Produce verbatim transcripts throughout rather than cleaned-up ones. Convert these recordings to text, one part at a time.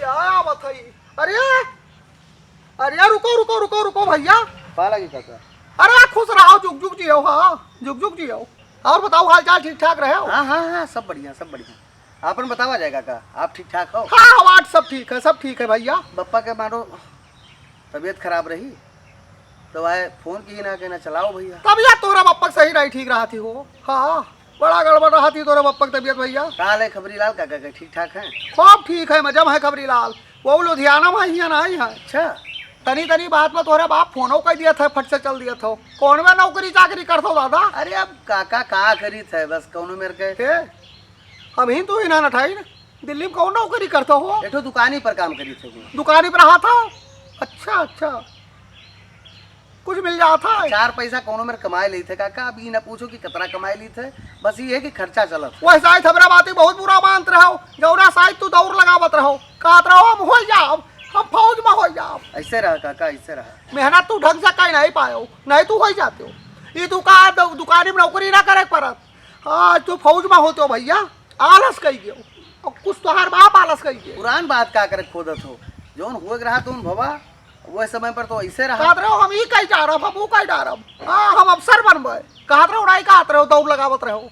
क्या आवत है? अरे, अरे, रुको, रुको, रुको, रुको भइया। पाए लागी काका। अरे, खुश रहो, जुग जुग जियो, हाँ, जुग जुग जियो। और बताओ, हाल चाल ठीक ठाक रहे हो? हाँ, हाँ, हाँ, सब बढ़िया, सब बढ़िया। आपन बतावा जाए काका, आप ठीक ठाक हो? हाँ, हमार सब ठीक है, सब ठीक है भइया। बप्पा के मानो तबीयत खराब रही, तो आए फोन की ना कहना चलाओ भइया। तबीयत तोरा बप्पा के सही नहीं ठीक रहती हो। हाँ, बड़ा गड़बड़ रहती तोरा बप्पा के तबीयत भइया। का हाल है खबरी लाल काका के, ठीक ठाक है? खूब ठीक है, मजा में है खबरी लाल। वो लुधियाना में ही है ना, ही है। अच्छा। तनी तनी बात में तोहरे बाप फोनो कर दिया था, फट से चल दिया था। कौन में नौकरी चाकरी करत हो दादा? अरे अब काका का करी थे, बस कौनो मेर के। हे, हम ही तो ही ना नठाई ना। दिल्ली में कौन नौकरी करत हो? एठो दुकानी पर काम करी थे। दुकानी पर रहा था? अच्छा, अच्छा। कुछ मिल जात है? चार पैसा कौनो मेर कमाए ली थे काका, अब ई ना पूछो कि कितना कमाए ली थे, बस ये है कि खर्चा चलत। वैसा ही थबरा बाती बहुत बुरा मानत रहो, जौना साइड तू दौड़ लगावत रहो, कहत रहो हम हो जाब, हम फौज में हो जाब। ऐसे रहा काका, ऐसे रहा। मेहनत तू ढंग से कहीं नहीं पायो, नहीं तू हो जाते हो। ये दुकान, दुकानी में नौकरी ना करे के पड़त। आज तू फौज में होते हो भइया, आलस कई गयो। और कुछ तोहार बाप आलस कई गयो। पुरान बात का करे खोदत हो, जौन हुए के रहा तो उन भवा, वह समय पर तो ऐसे रहा। कहत रहो हम ई कई डारब, हम ऊ कई डारब। हाँ, हम अफसर बनबे। कहत रहो, नहीं कहत रहो, दौड़ लगावत रहो।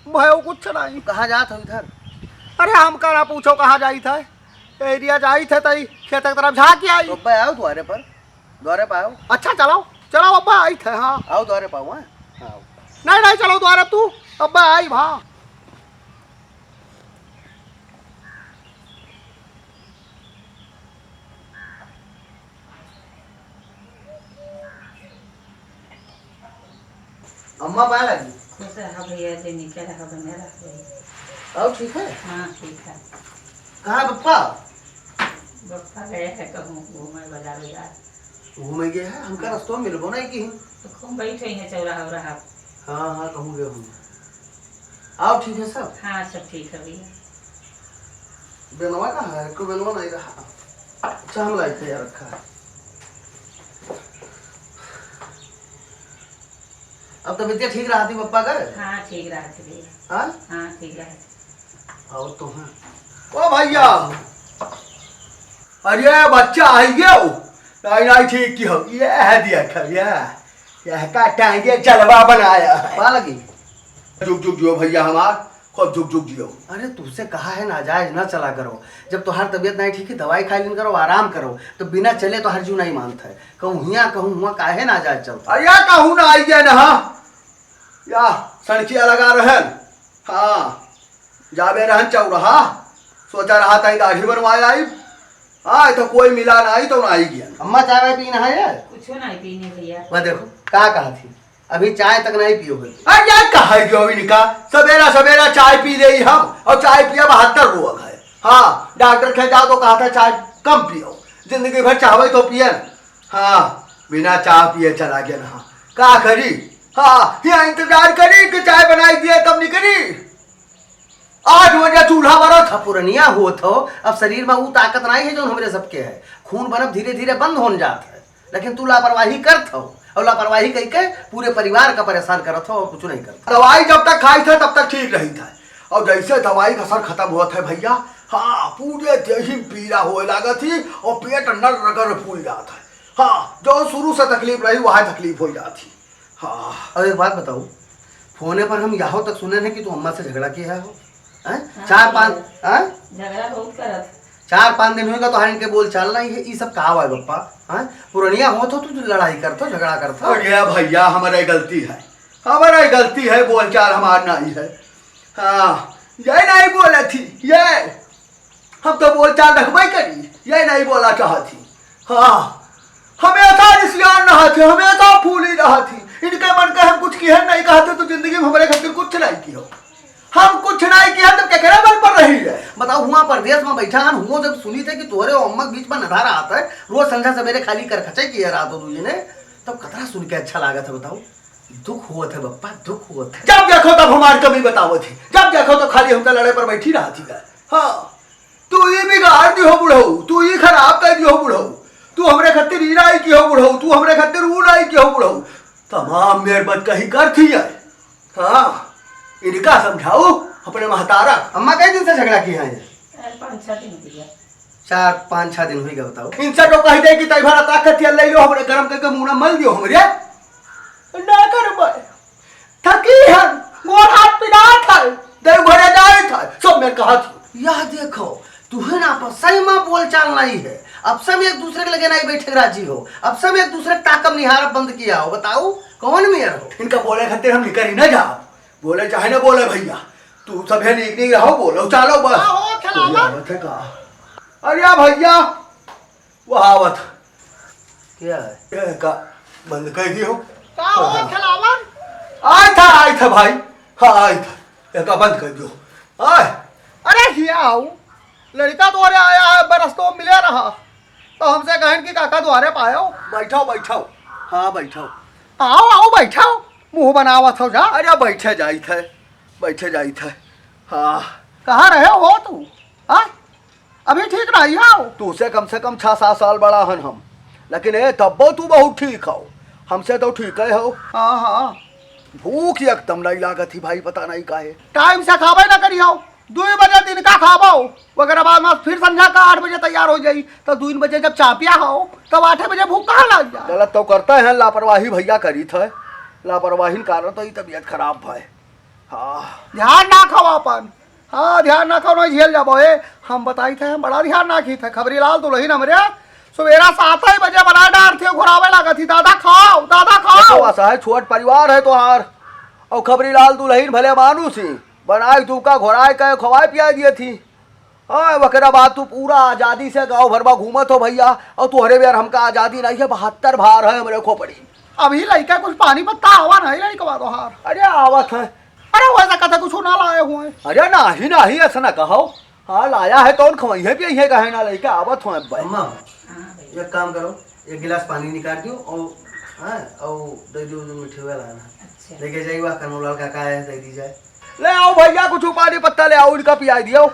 भयो कुछ नहीं। कहाँ जात हो इधर? अरे हमका ना पूछो कहाँ जाई था। एरिया जाई थे तई खेत की तरफ झाँक आई। तो अब्बा आओ द्वारे पर, द्वारे पर आओ। अच्छा चलाओ, चलाओ अब्बा आई थे, हाँ। आओ द्वारे पर आओ, हाँ। हाँ, आओ। नहीं, नहीं, चलो द्वारे तू, अब्बा आई, हाँ। अम्मा पाए लागी। खुश रहा भइया, जे नीचे रहा, बने रहा भइया। और ठीक है? हाँ, ठीक है। कहाँ है पप्पा? पप्पा गए हैं कहूँ घूमे बाजार उजार। घूमे गए हैं? हमका हाँ। रस्तों में मिलबो नहीं की। तो खूब बैठे हैं चौराहा उराहा। हाँ, हाँ, कहूँ गए होंगे। और ठीक है सब? हाँ, सब ठीक है भइया। बेनवा कहाँ है? को बेनवा नहीं रहा। अच्छा, हम लाइट तैयार रखा है। अब तबीयत ठीक रहती पप्पा का? हाँ, ठीक रहती भइया। हाँ? हाँ, ठीक रहती। और तो हाँ। ओ भइया, अरे बच्चा आई गयो। नहीं, नहीं, ठीक की हो। ये है दिया खा, ये, ये का टांगे जलवा बनाया है। पा लगी। जुग जुग जियो भइया हमार, खूब जुग जुग जियो। अरे तुझसे कहा है नाजायज ना चला करो, जब तोहार तबीयत नहीं ठीक है दवाई खा लेन करो, आराम करो, तो बिना चले तोहार जीव नहीं मानत है, कहूँ हियाँ कहूँ हुआँ काहे नाजायज चलता। अरे कहूँ ना आई गए ना, हाँ? या सड़किया लगा रहन, हाँ, जाबे रहन चौराहा, सोचा रहा था दाढ़ी बनवाए आई, हाँ, तो कोई मिला ना आई तो ना आई गया। अम्मा चाय वाय पीना है यार? कुछो नहीं पीने भइया। वह देखो, का कहा थी? अभी चाय तक नहीं पियो है। अरे यार, कहा है जो इनका? सवेरा सवेरा चाय पी ले हम, और चाय पिया बहत्तर रोग है। हाँ, डॉक्टर के जाओ तो कहा था चाय कम पियो, जिंदगी भर चाहवे तो पियन। हाँ, बिना चाय पिए चला गया ना। का करी? हाँ, यहाँ इंतजार करी कि चाय बनाई दिए तब निकली। आठ बजे चूल्हा बरत है। पुरनिया होत हो, अब शरीर में ऊ ताकत नहीं है जो हमरे सबके है। खून बनब धीरे धीरे बंद होन जात है, लेकिन तू लापरवाही करत हो, और लापरवाही कई के पूरे परिवार का परेशान करत हो और कुछ नहीं करत। दवाई जब तक खाई था तब तक ठीक रही था, और जैसे दवाई का असर खत्म हुआ था भइया, हाँ, पूरे देही में पीड़ा होए लागत थी और पेट नर रगर फूल जात है। हाँ, जो शुरू से तकलीफ रही वह तकलीफ हो जाती। हाँ। अब एक बात बताओ, फोने पर हम यहाँ तक सुने हैं कि तू अम्मा से झगड़ा किया हो, हैं? हाँ, चार किया पाँच, है। हैं? झगड़ा बहुत करत। चार पाँच दिन होएगा तो हर इनके बोल चाल नहीं है, ई सब का हुआ है बप्पा? हैं? पुरनिया हो तो तू लड़ाई करत हो, झगड़ा करत हो। अरे भइया, हमारे गलती है, हमारे गलती है, बोल चाल हमार नहीं है। हाँ, ये नहीं बोला थी, ये हम तो बोल चाल रखबे करी, ये नहीं बोला चाहती। हाँ, हमेशा रिसियान रहा थी, हमेशा फूली रहा थी। इनके मन का हम कुछ किहे नहीं कहते तो जिंदगी में हमारे खातिर कुछ नहीं किहो। हम कुछ नहीं किहे तो केकरे बल पर रही है? बताओ, हुआ परदेश में बैठा हन, हुआ जब सुनी थे कि तोहरे और अम्मा के बीच में नधार आता है, रोज संझा सवेरे खाली कर खचे किए रात हो दूजे ने, तब कतरा सुन के अच्छा लागत है बताओ? दुख होत है बप्पा, दुख होत है। जब देखो तब हमार कमी बतावत ही, जब देखो तो खाली हमका लड़े पर बैठी रहत ही का। हाँ, तू ई बिगाड़ दिहो बुढ़ऊ, तू ई खराब कर दिहो बुढ़ऊ, तू हमरे खातिर ई नाई किहो बुढ़ऊ, तू हमरे खातिर ऊ नाई किहो बुढ़ऊ। तमाम मेर बतकही करती है। हाँ, इनका समझाओ अपने महतारा। अम्मा कई दिन से झगड़ा किया है? चार पाँच छह दिन हो गया। चार पाँच छह दिन हुई गया, बताओ। इनसे तो कह दे कि तई भरा ताकत है, ले लो हमरे गरम करके मुंह ना मल दियो हमरे। ना कर भाई। थकी है, गोड़ हाथ पिरात है, देव घरे जाए था, सब मैं कहा थी। यह देखो, तुहे ना पर सही में बोल चाल नहीं है। अब सब एक दूसरे के लगे नहीं बैठे राजी हो, अब सब एक दूसरे के ताकम निहार बंद किया हो। बताओ, कौन मेयर हो? इनका बोले खातिर हम निकल ही ना जाओ, बोले चाहे ना बोले भैया, तू सब है नीक नीक रहो, बोलो चालो बस। का हो खेलावन? कोई आवत है का? अरे भैया, वो आवत। क्या है? ये का बंद कर दियो। का हो खेलावन? आय था, आय था भाई। हाँ, आय था। ये का बंद कर दियो। आय। अरे हिया आओ। लड़का तोरे आया है, बरस तो मिले रहा। तो हमसे कहन कि काका द्वारे पायो। बैठो, बैठो। हाँ, बैठो। आओ, आओ, बैठो। मुंह बनावत हो जा। अरे बैठे जाइत है, बैठे जाइत है। हाँ। कहाँ रहे हो तू? हाँ? अभी ठीक नहीं हो? तू से कम से कम छह सात साल बड़ा हन हम, लेकिन ए तब्बो तू बहुत ठीक हो, हमसे तो ठीक है हो। हाँ, हाँ। भूख एकदम नहीं लागत ही भाई, पता नहीं काहे। टाइम से खाबे ना करी हो, दुई बजे दिन का खाबो, ओकरे बाद में फिर संझा का आठ बजे तैयार हो जाई, तो दुई बजे जब चापिया हो, तब आठे बजे भूख कहाँ लग जाए? गलत तो करता है, लापरवाही भैया करी था, लापरवाही के कारण तो ये तबीयत खराब है। हाँ। ध्यान ना खाओ अपन। हाँ, ध्यान ना खाओ, नहीं झेल जाबो। ए, हम बताई थे, हम बड़ा ध्यान ना की थे। खबरी लाल दुलहिन हमरे सुबेरा सात ही बजे बनाए डार थे, घुरावे लागत ही, "दादा खाओ, दादा खाओ।" तो ऐसा है, छोट परिवार है तोहार। और खबरी लाल दुलहिन भले मानुस ही, बनाए तू का घुराए के खवाए पियाए दिए थी। हाँ, ओकरा बाद तू पूरा आजादी से गाँव भर में घूमत हो भैया, और तोहरे बेर हमका आजादी नहीं है, बहत्तर भार है हमरे खोपड़ी। अभी लइका कुछ पानी पत्ता आवा नहीं लइका तोहार। अरे आवत है। अरे वैसा कथा कुछ ना लाए हुए। अरे नाही, नाही, ऐसा ना कहो। हाँ, लाया है तो उन खवइहे पियइहे कहे ना लइका आवत हो अब्बे। अम्मा, हाँ भैया। एक काम करो, एक गिलास पानी निकाल दियो और, हाँ, और दे दियो जो मीठे वाला ना। अच्छा। लेके जाइए वहाँ कनूलाल काका है, दे दी जाए। ले आओ भैया, कुछ पानी पत्ता ले आओ, इनका पिया दियो।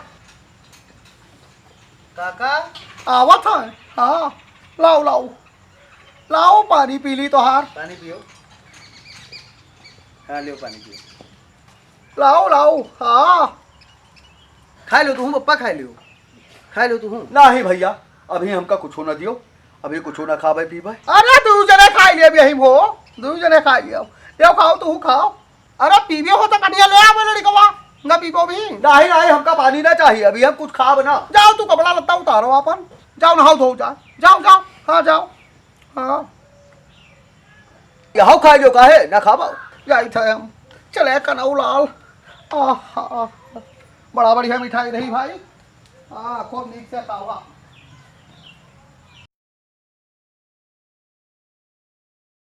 काका। आवत है? हाँ, लाओ, लाओ। लाओ, पानी पी ली तोहार। पानी पियो। हाँ, लियो, पानी पियो। लाओ, लाओ, हाँ। खाए लो तुहूँ, पप्पा, खाए लो। खाए लो तुहूँ। नाही भैया, अभी हमका कुछो ना दियो, अभी कुछो ना खाबे पीबे। अरे, दू जने खाई ले अभी यहीं हो, दू जने खाई लियो। लियो, खाओ, तुहूँ खाओ। अरे पीबे हो तो कनिया ले आवे लड़कवा, ना पीबो भी। नाही, नाही, हमका पानी ना चाहिए, अभी हम कुछ खाब ना। जाओ तू कपड़ा लत्ता उतारो आपन, जाओ नहाओ धो जा, जाओ, जाओ, हाँ जाओ, हाँ। यहू खाए जो काहे ना खाबो। जाई थे हम, चले कनऊ लाल। आहा, बड़ा बढ़िया मिठाई रही भाई। हाँ, खूब नीक से खावा।